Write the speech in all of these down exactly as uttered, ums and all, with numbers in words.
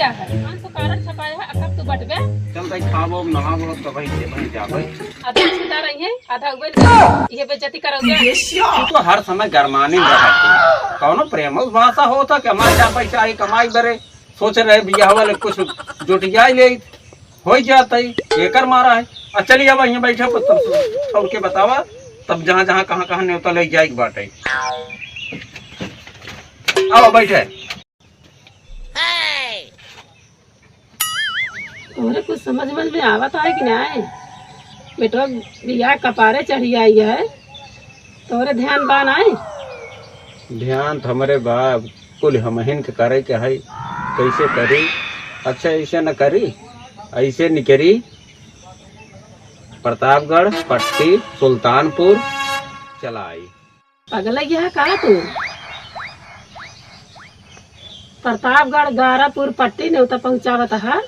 कौन सा कारण छपाया है, अब तू बटबे? चल भाई, खाबो, नहाबो, तो भाई से भाई जाबे। आधा रिश्तेदार आई हैं, आधा उबे, ये बेइज्जती करोगे। तू तो हर समय गरमाने में रहत है। कौनो प्रेम उस भाषा होता कि हमारे चार पैसा आई कमाई बरे, सोच रहे बियाह वाले कुछ जुटिया ले, हो जात है, एकर मारा है। आ चलिए अब यहीं बैठे, पर तब सबके बतावा, तब जहाँ जहाँ कहाँ कहाँ न्योता ले जाए के बाटे। आओ बैठे। तोहरे कुछ समझ, समझ में आवत है कि नाहीं? बेटवा बियाह कपारे चढ़ी आई है, तोहरे ध्यान बा नाहीं? ध्यान तो हमरे बा, कुल हमहिन के करे के है, कैसे करी? अच्छा, ऐसे न करी, ऐसे निकरी, प्रतापगढ़, पट्टी, सुल्तानपुर चला आई। पगला गया का तू? प्रतापगढ़, गारापुर, पट्टी नेवता पहुँचावत हा।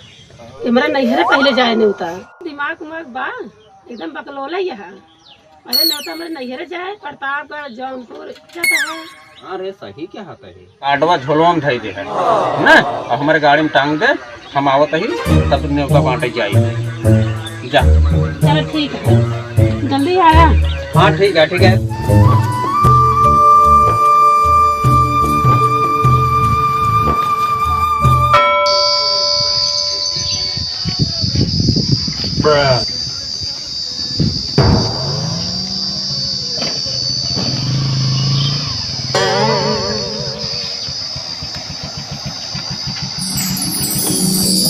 हमरे नैहरे पहिले जाए नेवता। दिमाग उमाग बा? एकदम बकलोला यह। अरे नेवता हमरे नैहरे जाए, प्रतापगढ़, जौनपुर जाता है। हाँ रे, सही क्या होता है? काटवा झोलवा में धई दे है ना, अब हमरे गाड़ी में टांग दे। हम आवत ही, तब नेवता बांटे जाई। जा। चलो ठीक है, जल्दी आया। हाँ ठीक है, ठीक है।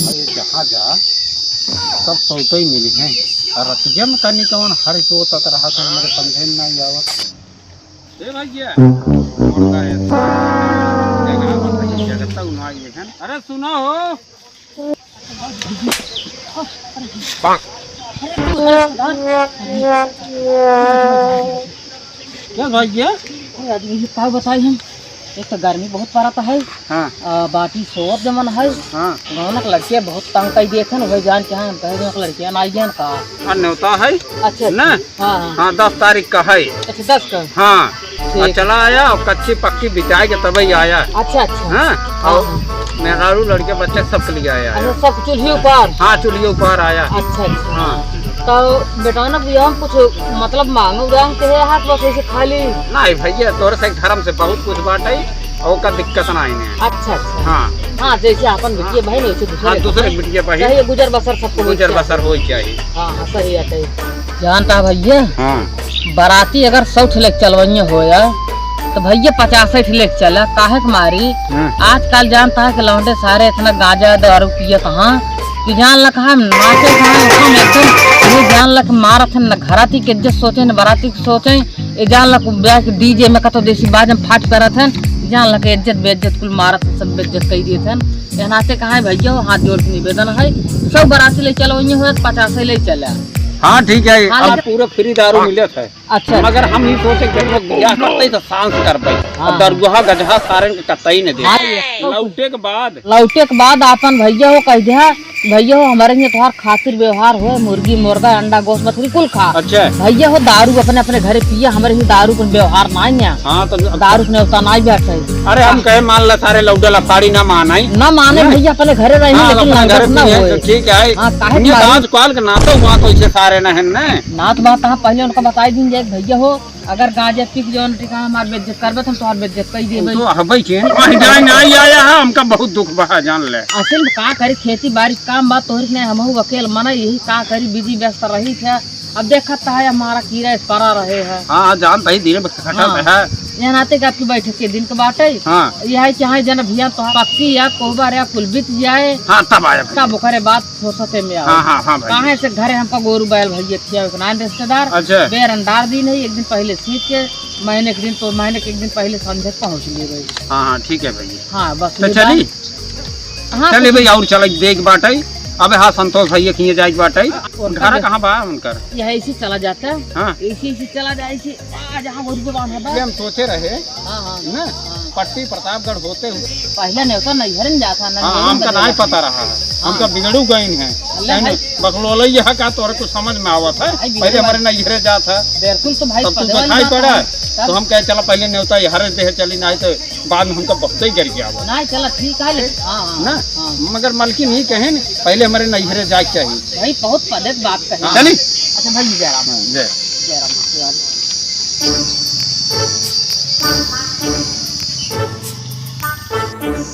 अरे जहाँ जा, सब सौतई मिली हैं। और रतिया में तनी कवन हर जोतत रहा था, हमरे समझे में नहीं आवत। ए भैया, कौन का है? जगह पर है, जगह तक ना आइए हैं। अरे सुनो हो। क्या भाई ये? अरे आदमी, ये का बताई हम? एक तो गर्मी बहुत पड़त है। हाँ। आ, बाकी सोच जमन है। हाँ। गाँव के लड़कियाँ बहुत तंग कर दिए थे ना, वही जान के हम कहे गाँव के लड़कियाँ ना आई हैं का। आ, न्योता है? अच्छा, ना? अच्छा। हाँ, हाँ। हाँ, दस तारीख का है। अच्छा, दस का? हाँ। ठीक। आ, चला आया और कच्ची पक्की बिताए के तबही आया। अच्छा, अच्छा। हाँ, हाँ, और हाँ। मेहरारू लड़के बच्चे सबके लिए आया है। अच्छा, सब चूल्हे ऊपर? हाँ, चूल्हे ऊपर आया। अच्छा, अच्छा। हाँ। तो बेटा ना, भैया, हम कुछ मतलब मांगो उदांग के है, हाथ बस ऐसे खाली? नहीं भैया, तोरे से धर्म से बहुत कुछ बात है, और का दिक्कत ना है। अच्छा, अच्छा। हाँ। हाँ, जैसे अपन बिटिया भाई नहीं, वैसे दूसरे हाँ, के दूसरे भाई। बिटिया भाई। चाहे गुजर बसर सबको हो गुजर जाए। बसर हो जाए। हाँ, हाँ, सही बात है। जानता है भैया, हाँ। बाराती अगर सौ ठे लेके चलवइया होया, तो भैया पचास ठे लेके चला, काहे के मारी? हाँ। आजकल जानता है कि लौंडे सारे इतना गांजा दारू पियत हाँ, कि जान लक हाँ, नाचे हाँ, एकदम, एकदम, ये जान लक मारत हैं, न घराती के इज्जत सोचे, न बाराती के सोचे, ये जान लक ब्याह के डीजे में कतो देसी बाजन फाट करत हैं, जान लक इज्जत बेइज्जत कुल मारत हैं, सब बेइज्जत कई देत हैं। ये नाते कहाँ है भैया, हाथ जोड़ के निवेदन है, सौ बाराती ले चलो, ये होत पचास ले चला। हाँ, ठीक है, हाँ, अब लेकिन पूरा फ्री दारू मिलत है। अच्छा, मगर अच्छा। हम ही सोचे कि हम लोग बियाह करते ही तो सांस करबे। हाँ। अब दरुआ गजहा सारन के कतई न दे। हाँ, ये तो लौटे के बाद। लौटे के बाद आपन भैया हो कह दिया, भैया हो हमारे यहाँ तोहार खातिर व्यवहार हो, मुर्गी, मुर्गा, अंडा, गोश्त, मछली कुल खा। अच्छा। भैया हो दारू अपने, अपने घरे पिया, हमारे यहाँ दारू पर व्यवहार नहीं है। हाँ, तो दारू के नेवता नहीं बैठे। अरे हम हाँ। कहे मान ला सारे लौटे ला साड़ी ना मानाई। ना माने नहीं। भैया अपने घरे रहे, हाँ, लेकिन अपने घरे लौटत ना पिए होए। तो ठीक है। हाँ, काहे ये मारे? आज काल के नातो हुआ तो इसे सारे ना है ना। नात बात हाँ, पहले उनका बताई दीन जाए, भैया हो, अगर गांजा पी के जौन टिका हमार बेइज्जत करबे, तो हम तोहार बेइज्जत कई देबे। तो हबे के, वहीं जाए ना, आई आया है, हमका बहुत दुख बा, जान ले। असल में का करी, खेती बाड़ी काम बा, तोहरी नहीं, हमहू अकेल मना, यही का करी, बिजी व्यस्त रही थे। अब देखत है, हमारा कीड़ा इस परा रहे है। हाँ, हाँ, जानता ही, दिन में खटत हाँ। है। यह नाते का आपकी बैठक के दिन के बाटे। हाँ। यह है कि हाँ, जन अभियान तो पक्की या कोहबर या कुल बीत जाए। हाँ, तब आया। तब ओकरे बाद फुर्सते में आओ। हाँ, हाँ, हाँ, भाई। काहे से घरे हमका गोरू बैल भैया खियावे के ना रिश्तेदार। अच्छा। बेर अंडार दिन है, एक दिन पहले सीख के, महीने के दिन तो, महीने के एक दिन पहले संझे पहुँच ले रही। हाँ, हाँ, ठीक है भैया। हाँ, बस तो ये चली? बात। हाँ, चली कुछ भाई, और चल देख बाटे। अबे हाँ, संतोष भैया खिए जाए बाटे। और घर कहाँ बा उनकर? यह ऐसे चला जाता है। हाँ। ऐसे, ऐसे चला जाए, ऐसे आ, जहाँ गोरू के बांधा बा। ये हम सोचे रहे। हाँ, हाँ। ना? हाँ। पट्टी प्रतापगढ़ होते हुए। पहले नेवता नैहर में जाता ना, हाँ, नैहर में हमका चला नहीं जाता। पता रहा है। हाँ। हमका बिगड़ू गइन है। अल्लाह कहने, भाई। बकलोलई यहाँ का तोहरे कुछ समझ में आवत है? भाई, पहले बिल्कुल हमारे बात। नैहरे जात है। बिल्कुल तो भाई, तब तू पदवा दिखाई लगा पड़ा, था। तब तो हम कहे, "चला पहले नेवता यहरे देह चली, नाहीं तो बाद में हमका बहुते ही करके आवत।" नाहीं, चला, ठीक है, ले। हाँ, हाँ, ना? हाँ। मगर मलकिन ही कहे न, पहले हमारे नैहरे जाए के चाहिए। भाई, बहुत पदक बात कहे। हाँ। चली। अच्छा भाई, जय राम। हाँ, जय। जय राम, जय राम।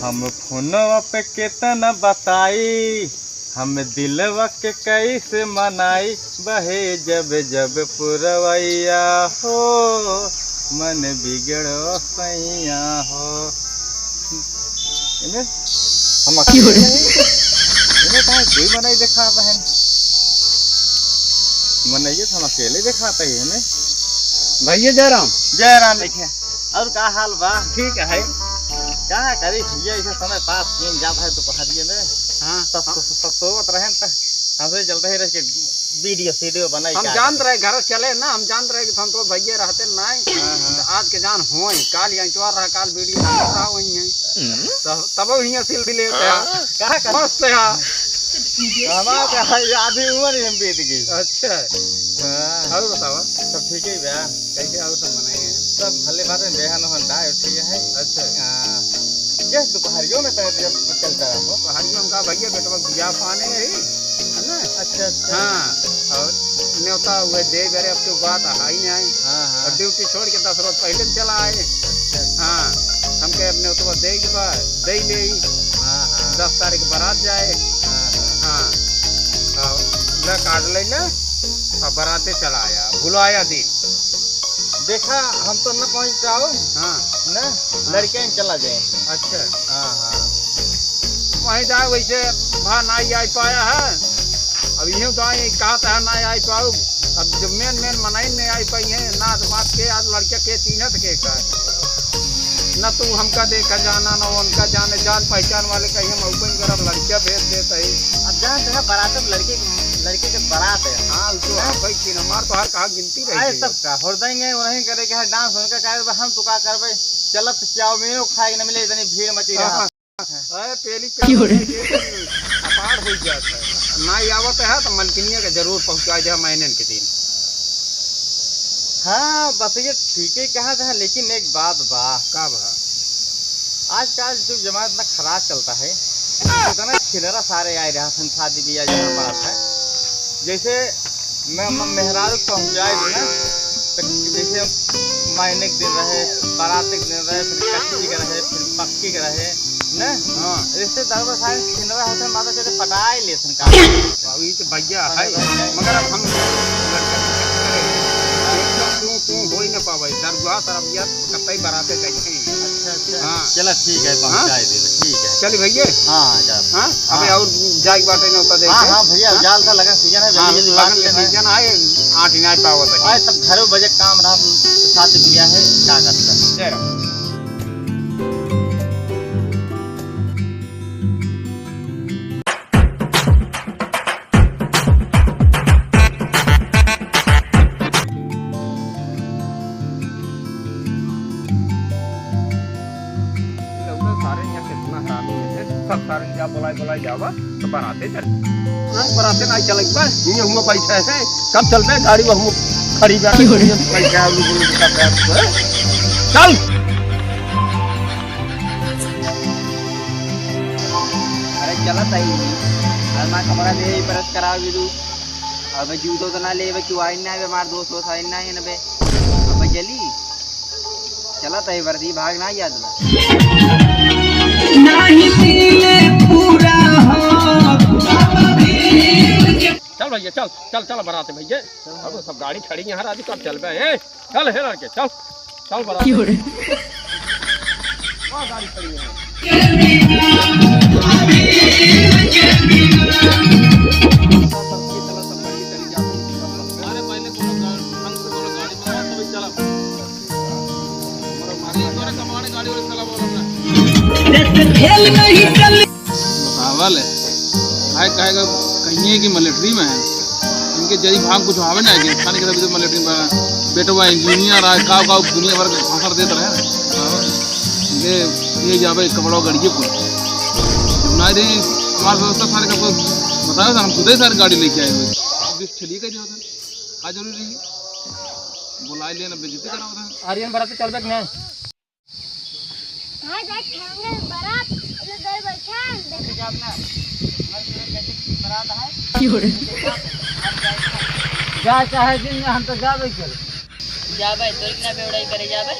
हम फोनवा पे केतना बताई, हम दिलवा के कैसे मनाई, बहे जब जब पुरवैया हो, मन बिगड़ो सैया हो। एमे हम अकेले नहीं, एमे कहाँ कोई मनई देखा बहन, मनई तो हम अकेले देखात ही एमे। भैया जय राम। जय राम। देखे, और का हाल बा? ठीक है। का करी भैया, ऐसे समय पास कीन जात है दोपहरिये में। हाँ। सब, सब, सब सोवत रहे त हमसे चलते ही रह के वीडियो सीडियो बनाई हम का जानत करी? रहे घर चले ना, हम जानत रहे कि हम तो भैया रहते ना। हाँ, हाँ। तो आज के जान होई, काल या इतवार रहा, काल वीडियो बनावत रहा वही है। हम्म। तब, तब वही सिल भी लेते हैं। हाँ। का, का? मस्त है। हमारा तो आधी उम्र ही हम बीत गई। अच्छा। हाँ। और बतावा? सब ठीक ही बा। कैसे और सब मनाए हैं? सब भले बात है, बेहन होन दाए उठी है। अच्छा। हाँ। क्या दोपहरियों में तो जब चलता रहो? दोपहरियों में का भैया, बेटवा बियाह पाने है, है ना? अच्छा, अच्छा। हाँ, और न्योता हुए दे बेरे, अब तो बात आई नहीं आई। हाँ, हाँ। और ड्यूटी छोड़ के दस रोज पहले चला आए। अच्छा, अच्छा। हाँ, हमके अब न्योता दे के बा, दे ले। हाँ, हाँ। दस तारीख बारात जाए। हाँ, हाँ। हाँ, और ले कार्ड ले ले, और बाराते चला आया, भुलाया दिन। देखा, हम तो न पहुँच पाओ। हाँ। न, हाँ। लड़के ही चला जाए। अच्छा। हाँ, हाँ। वहीं जाए, वैसे भा नाई आई पाया है। अब इहो तो आई, कहा था नाई आई पाऊ। अब जब मेन, मेन मनई नहीं आई पाई है, ना तो बात के आज लड़के के चीन्हत के का। न तू हमका देखा जाना, न उनका जाने, जान पहचान वाले कहीं हम open करब, लड़किया भेज देत है। अब जहाँ जहाँ बारात में लड़के, लड़के के बारात है। हाँ, उ तो हाँ। है भाई, कि हमार तो हर कहा गिनती रही आए है। तब का, होर देंगे, उन्हीं करे के है डांस, उनका करे, हम तो का करबे, चलत क्या में खाए के न मिले, इतनी भीड़ मची हाँ, रहा। हाँ। अरे, पेली क्यों रे? पेली अपार हो जाता है। ना आवत है, तो मलकिनिया के जरूर पहुँचा दे, महीने के दिन। हाँ, बस ये ठीक ही कहा था, लेकिन एक बात बा। का बा? आजकल जो जमाना इतना खराब चलता है, इतना छिनरा सारे आए रहा सन शादी ब्याह जहाँ बात है। जैसे मैं, मैं मेहरारू पहुँचाए भी ना, तो जैसे मायने के दिन रहे, बारात के दिन रहे, फिर कच्ची के रहे, फिर पक्की के रहे, न? हाँ। रिश्तेदार में सारे छिनरा होते हैं, माता चले पटाए ले सन का। अब ये तो भैया है, मगर अब हम लड़का के चक्कर है। एकदम तू, तू हो ही ना पावे। दरुआ सरबिया कतई बराते जाइए। अच्छा, अच्छा। हाँ। चला ठीक है, हाँ? पहुँचाए दे, ठीक है। चल भैया। हाँ, हाँ, जा। हाँ? हाँ। अबे और जाए के बाटे ना होता देखे। हाँ, हाँ भैया, हाँ? जाल था लगा सीजन है, हाँ, जल्दी जल्दी लगन बांध के लेना है। सीजन आए, आठ ही ना पावत है। आए तब घरों बजे काम रहा, साथ दिया है, का करता। जय राम। रउरा सारे यहाँ कितना हरामी है, सब सारे जा बोलाए, बोलाए जावा, तो बराते चल। हाँ, बराते ना चले बा, ये हुआ बैठे है, कब चलबे? गाड़ी वो हम खड़ी बा, क्यों रे? ये बैठे हैं, हम लोग का बैठ है। चल। अरे चला ताई, हमार कपड़ा दे, ब्रश कराओ भी तू। अबे जूतो तो ना लेबे, क्यों आई ना बे, हमार दोस्त वोस्त आई ना है ना बे। अबे चली, चला ताई वर्दी भाग ना याद बा। नहीं पीले पूरा हो। चल भैया, चल, चल, चल बराते भैया। अब सब गाड़ी खड़ी यहाँ, राजू कब चलबे? ए, चल हे लड़के, चल, चल बराते। क्यों रे? वहाँ गाड़ी खड़ी है। अरे पहले कोनो गा-, ढंग से कोनो गाड़ी मंगाओ, तभी चला। हमारे तोरे कमाने गाड़ी वाले साला बोल रहा है। बतावा ले। आए कहे का कहिए कि मिलिट्री में है। इनके जरी भाग कुछ आवे ना कि खाने के तभी तो मिलिट्री में बना। बेटवा इंजीनियर आए, काव काव दुनिया भर के भाषण देत रहे। ये, ये जावे कपड़ा गड़िए कुल। ना दे, हमारे व्यवस्था सारे का कुछ सारा हम खुदे सारी गाड़ी लेके आए हुए। अब इस चलिए का जाओ था, का जरूरी है? बुलाए लेना, बेइज्जती कराओ था। आर्यन बरात चलबे कि नहीं? हाँ, जाए खाएंगे बरात, इधर बैठे हैं, देखो। जा अपना, हमारे पूरे कैसे बरात है। जा चाहे दिन में हम तो जाबे करो। जाबे, तोर इतना बेवड़ाई करे जाबे।